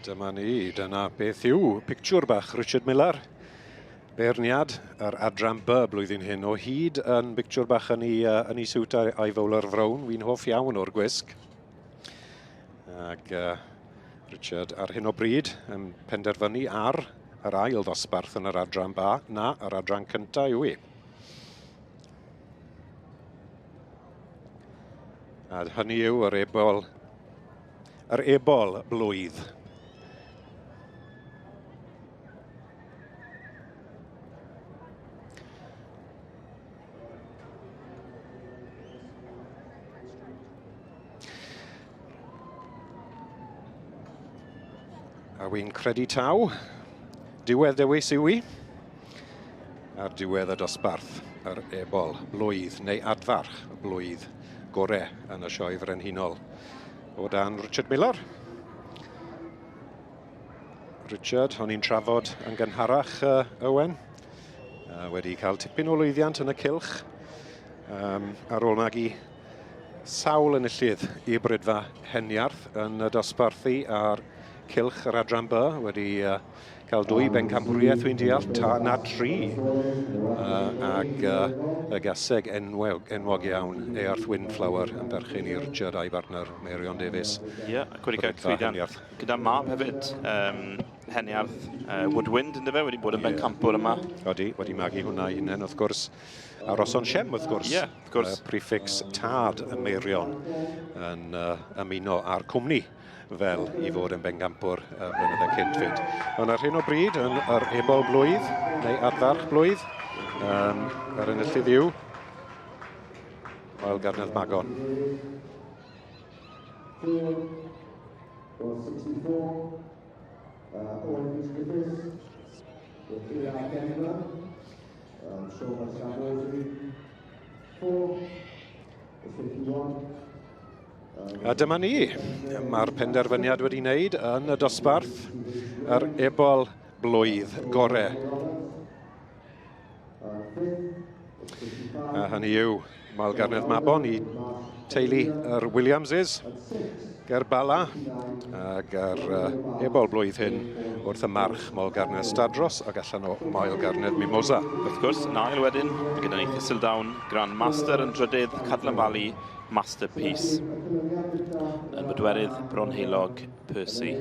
Dyma ni, dyna beth yw pictiwr bach Richard Millar. Beirniad yr adran B blwyddyn hyn o hyd yn bictiwr bach yn ei, yn ei siwt a'i fowler frown. Wy'n hoff iawn o'r gwisg. Ac uh, Richard ar hyn o bryd yn penderfynu ar yr ail ddosbarth yn yr adran ba. Na, yr adran cyntaf yw i. A hynny yw yr ebol, yr ebol blwydd. A wy'n credu taw, diwedd dewis yw i, ar diwedd y dosbarth, yr ebol blwydd neu adfarch blwydd gore yn y sioe frenhinol o dan Richard Miller. Richard, o'n i'n trafod yn gynharach, uh, Owen, wedi cael tipyn o lwyddiant yn y cylch um, ar ôl magu sawl enillydd i Brydfa Heniarth yn y dosbarthu a'r cylch yr adran B wedi uh, cael dwy bencampwriaeth wy'n deall, ta, na tri, uh, ag uh, y gaseg enwog, enwog iawn, Earth Windflower yn berchen i Richard a'i bartner Meirion Davies. Ie, yeah, ac wedi cael llwyddiant gyda mab hefyd, um, Heniarth uh, Woodwind, ynddo fe, wedi bod yn yeah. bencampwr yma. Odi, wedi magu hwnna i hunain, wrth gwrs. A Roson Shem, wrth gwrs. Ie, yeah, wrth gwrs. Prefix tad y Meirion yn uh, ymuno â'r cwmni fel i fod yn bencampwr uh, blynydde cynt fyd. Ond ar hyn o bryd, yn yr ebol blwydd, neu adfarch blwydd, um, yr enillydd yw Moel Garnedd Magon. A dyma ni. Mae'r penderfyniad wedi wneud yn y dosbarth yr ebol blwydd gore. A hynny yw, Mael Garnedd Mabon i teulu yr Williamses ger Bala ac ar uh, ebol blwydd hyn wrth y march Moel Garnedd Stadros ac allan o Moel Garnedd Mimosa. Wrth gwrs, yn ail wedyn, gyda ni Thistledown Grand Master yn drydydd, Cadlan Valley Masterpiece yn bedwerydd Bronheulog Percy.